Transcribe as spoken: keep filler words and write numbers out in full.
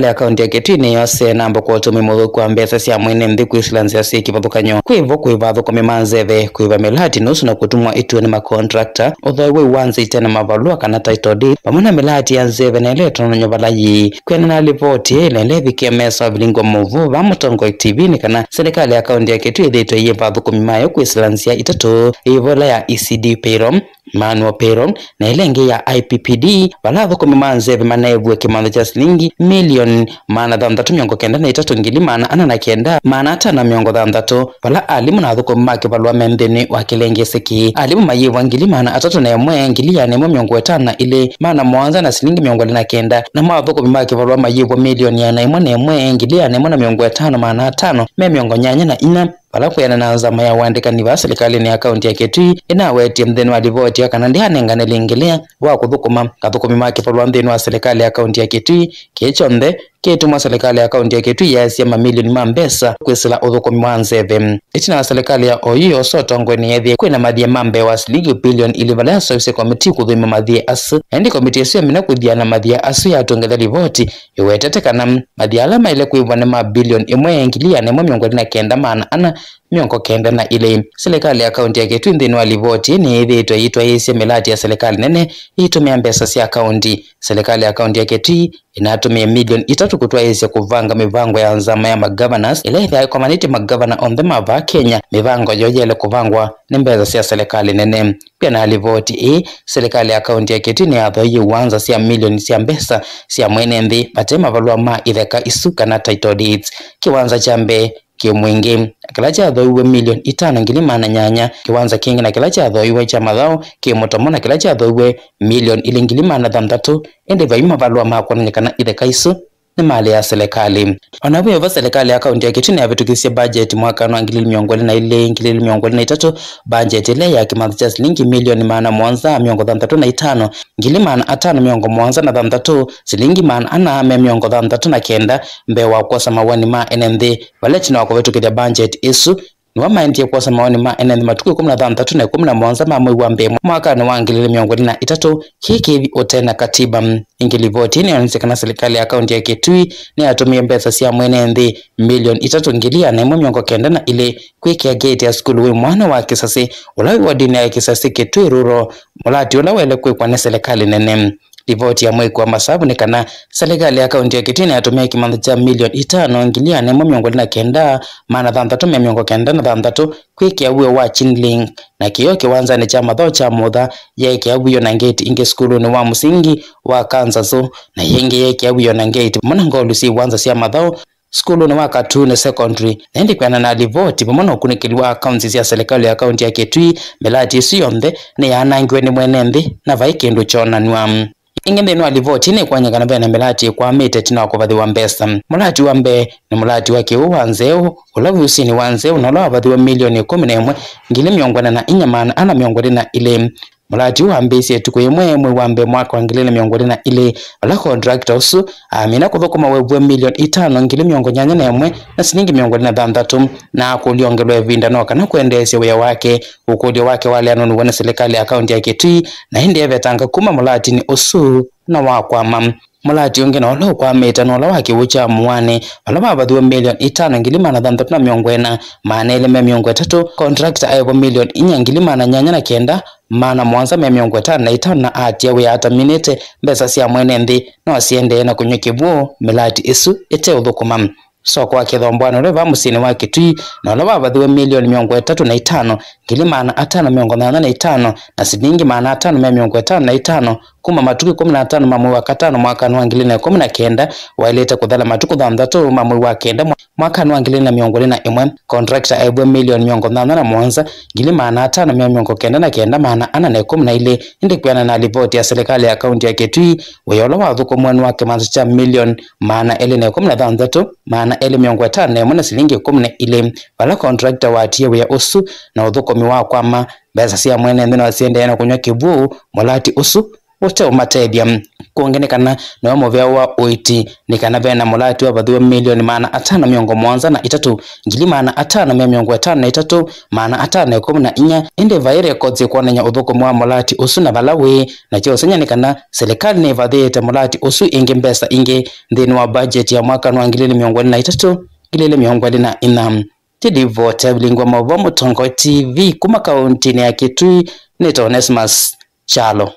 Serikali ya kaunti ya Kitui nĩyose namba kwa ũtũmĩi mũthũku wa mbesa sya mwene nthĩ kwĩsĩla nzĩa syĩ kĩvathũkany'o. Kwĩvo kwĩva athũkũmi ma nzeve, kwĩva mĩlati nusu na kũtũmwa ituo nĩ makontrakta, ũthooe wa iwanza ite na mavalũa kana title deed, vamwe na mĩlati ya nzeve na ĩla ĩtonany'o vala yĩĩ. Kwĩanana na livoti ĩĩ, na ĩla ĩvikie mesa wa vilingwa mũvũ va Mũtongoi T V, nĩ kana serikali ya kaunti ya Kitui ĩthĩĩtwe ĩyĩva athũkũmi mayo kwĩsĩla nzĩa itatũ, ĩvo ĩla ya E C D payroll, manual payroll, na ĩla ĩngĩ ya I P P D, vala athũkũmi ma nzeve maneeviwe kĩmanthũ kya silingi milioni maana thanthatũ mĩongo kenda na itatũ ngili maana ana na kenda maana atano mĩongo thanthatũ, vala alimũ na athũkũmi ma kĩvalũa me nthĩnĩ wa kĩlengeesĩ kĩĩ. Alimũ mayĩvwa ngili maana atatũ na ĩmwe ngili ĩana ĩmwe mĩongo ĩtano na ilĩ maana mũonza na silingi mĩongo ĩlĩ na kenda, namo athũkũmi ma kĩvalũa mayĩvwa milioni ĩana ĩmwe na ĩmwe ngili ĩana ĩmwe na mĩongo ĩtano maana atano me mĩongo nyanya na inya. Vala kwĩanana na nzama ya ũandĩkani vaa silikalĩnĩ ya kaunti ya Kitui ĩnawetie nthĩnĩ wa livoti ya kana ndĩanengane lĩngĩlĩa wa kũthũkũma athũkũmi ma kĩvalũa nthĩnĩ wa silikalĩ ya kaunti ya Kitui, kĩĩ kyonthe kĩtũmwa silikalĩ ya kaunti ya Kitui yaasya mamilioni ma mbesa kwĩsĩla ũthũkũmi wa nzeve. Ĩtina wa silikalĩ ya oyu yosa ũtongoi nĩyeethĩe kwĩna mathia ma mbee wa silingi bilioni ilĩ vala yaseũvisye komitii kũthũima mathia asu. Ĩndĩ komitii ĩsu yamina kũthiana mathia asu yatũngĩtha livoti ĩwetete kana mathia ala maĩle kwĩvwa nĩ ma bilioni ĩmwe ngili ĩana ĩmwe mĩongo ĩlĩ na kenda maana ana mĩongo kenda na ilĩ. Silikalĩ ya kaunti ya Kitui nthĩnĩ wa livoti nĩyĩthĩĩtwe ĩitwaĩĩsya mĩlati ya silikalĩ nene ĩitũmĩa mbesa sya kaunti. Silikalĩ ya kaunti ya Kitui ĩnatũmĩe milioni itatũ kũtwaĩĩsya kũvanga mĩvango ya nzama ya magovernors ĩla ĩthĩawa ĩkomanĩtye magavana onthe ma vaa Kenya. Mĩvango yoo yaĩle kũvangwa nĩ mbesa sya silikalĩ nene. Kwĩanana na livoti ĩĩ, silikalĩ ya kaunti ya Kitui nĩyathooie iwanza sya milioni sya mbesa sya mwene nthĩ vate mavalũa ma itheka isu kana title deeds. Kĩwanza kya mbee kĩ mwingĩ, na kĩla kyathooiwe milioni itano ngili maana nyanya. Kĩwanza kĩngĩ na kĩla kyathooiwe kya mathaũ kĩ mũtomo, na kĩla kyathooiwe milioni ilĩ ngili maana thanthatũ, ĩndĩ vai mavalũa ma kwonany'a kana itheka isu nĩ malĩ ya silikalĩ. O na vau vo, silikalĩ ya kaunti ya Kitui nĩyavĩtũkisye mbanjeti mwakanĩ wa ngili ilĩ mĩongo ĩlĩ na ilĩ, ngili ilĩ mĩongo ĩlĩ na itatũ, mbanjeti ĩla ya kĩmanthũ kya silingi milioni maana mũonza mĩongo thanthatũ na itano, ngili maana atano mĩongo mũonza na thanthatũ, silingi maana ana me mĩongo thanthatũ na kenda, mbee wa kwosa mawoni ma ene nthĩ, vala ĩtina wa kũvĩtũkĩthya mbanjeti ĩsu, nĩvo maendie kwosa mawoni ma ene nthĩ matukũ ĩkũmi na thanthatũ na ĩkũmi na mũonza ma mwei wa mbee mwakanĩ wa ngili ilĩ mĩongo ĩlĩ na itatũ, kĩĩ kĩthi ũte na katiba. Ĩngĩ, livoti ĩĩ nĩyonisye kana silikalĩ ya kaunti ya Kitui nĩyatũmĩie mbesa sya mwene nthĩ milioni itatũ ngili ĩana ĩmwe mĩongo kenda na ilĩ kwĩkĩa ngeti ya sukulu wĩ mwana wa Kĩsasĩ, ũla wĩ wodinĩ ya Kĩsasĩ Kitui Rural, mũlati ũla waĩle kwĩkwa nĩ silikalĩ nene. Livoti ya mwĩki wa masavu nĩ kana silikalĩ ya kaunti ya Kitui nĩyatũmĩe kĩmanthũ kya milioni itano ngili ĩana ĩmwe mĩongo ĩlĩ na kenda maana thanthatũ me mĩongo kenda na thanthatũ kwĩkĩa wĩoo wa chain link na kĩoo kĩwanzanĩ kya mathaũ kya Mũtha, yeekĩa wĩoo na ngeti ingĩ sukulunĩ wa mũsingi wa Kanzasu, na ĩngĩ yeekĩa wĩoo na ngeti vamwe na ngolu sya iwanza sya mathaũ sukulunĩ wa Katune Secondary. Na ĩndĩ kwĩanana na livoti vamwe na ũkunĩkĩli wa akaunti sya silikalĩ ya kaunti ya Kitui, mĩlati ĩsu yonthe nĩyaanangiwe nĩ mwene nthĩ na vai kĩndũ kyoonanw'a. Ĩngĩ, nthĩnĩ wa livoti nĩkwonyeka kana vena mĩlati ĩkwamĩte ĩtina wa kũvathĩwa mbesa. Mũlati wa mbee nĩ mũlati wa kĩw'ũ wa Nzeũ, ũla wĩ ũsĩnĩ wa Nzeũ, na ũla wavathiwe milioni ĩkũmi na ĩmwe ngili mĩongo ĩna na inya maana ana mĩongo ĩlĩ na ilĩ. Mũlati ũũ wambĩĩisye ĩtukũ yĩmwe mwei wa mbee mwaka wa ngili ilĩ mĩongo ĩlĩ na ilĩ, vala contractor ũsu amina kũthũkũma weeviwe milioni itano ngili mĩongo nyanya na ĩmwe na silingi mĩongo ĩlĩ na thanthatũ, na akũlya ongelwe ĩvinda no kana kwendeesya wĩa wake. Ũkũlyo wake waleanũniw'e nĩ silikalĩ ya kaunti ya Kitui, na ĩndĩ evetanga kuma mũlatinĩ ũsu na wakwama. Mũlati ũngĩ na ũla ũkwamĩte nĩ ũla wa kĩw'ũ kya Mũanĩ, vala wavathiwe milioni itano ngili maana thanthatũ na mĩongo ĩna, maana elĩ me mĩongo ĩtatũ, contractor aĩvwa milioni inya ngili maana nyanya na kenda, maana mũonza me mĩongo ĩtano na itano, na atia wĩa ataminĩte mbesa sya mwene nthĩ no siendee na kũnyw'a kĩw'ũ mĩlati ĩsu ĩteũthũkũma. Soko wa Kĩthombwanĩ ũla wĩ vaa mũsyĩnĩ wa Kitui, na ũla wavathiwe milioni mĩongo ĩtatũ na itano, ngili maana atano mĩongo nyanya na itano, na silingi maana atano me mĩongo ĩtano na itano, kuma matukũ ĩkũmi na atano ma mwei wa katano mwakanĩ wa ngili na ĩkũmi na kenda, waĩlĩte kũthela matukũ thanthatũ ma mwei wa kenda mwa-, mwakanĩ wa ngili na mĩongo ĩlĩ na ĩmwe. Contractor aĩvwe milioni mĩongo nyanya na mũonza, ngili maana atano me mĩongo kenda na kenda, maana ana na ĩkũmi na ilĩ, ĩndĩ kwĩanana na livoti ya silikalĩ ya kaunti ya Kitui, wĩa ũla wathũkũmiwe nĩ wa kĩmanthũ kya milioni maana elĩ na ĩkũmi na thanthatũ, maana elĩ mĩongo ĩtano na ĩmwe na silingi ĩkũmi na ilĩ, vala contractor watie wĩa ũsu na ũthũkũmi wakwama. Mbesa sya mwene nthĩ no siendee na kũnyw'a kĩw'ũ mũlati ũsu ũteũmatethya. Kũngĩ nĩ kana nĩwe mũvea wa ũiiti nĩ kana ve na mũlati wavathiwe milioni maana atano mĩongo mũonza na itatũ, ngili maana atano mĩongo ĩtano na itatũ, maana atano ĩkũmi na inya, ĩndĩ vai rekondi kwonany'a ũthũkũmi wa mũlati ũsu na vala wĩ, na kya ũsengy'a nĩ kana silikalĩ nĩvathĩĩte mũlati ũsu ĩngĩ mbesa ingĩ nthĩnĩ wa mbajeti ya mwaka wa ngili ilĩ mĩongo ĩlĩ na itatũ, ngili ilĩ mĩongo ĩlĩ na ĩna. Ti livoti ya vilingwa maũvoo Mũtongoi T V kuma kaũntinĩ ya Kitui, nĩtawa Onesmus Kyalo.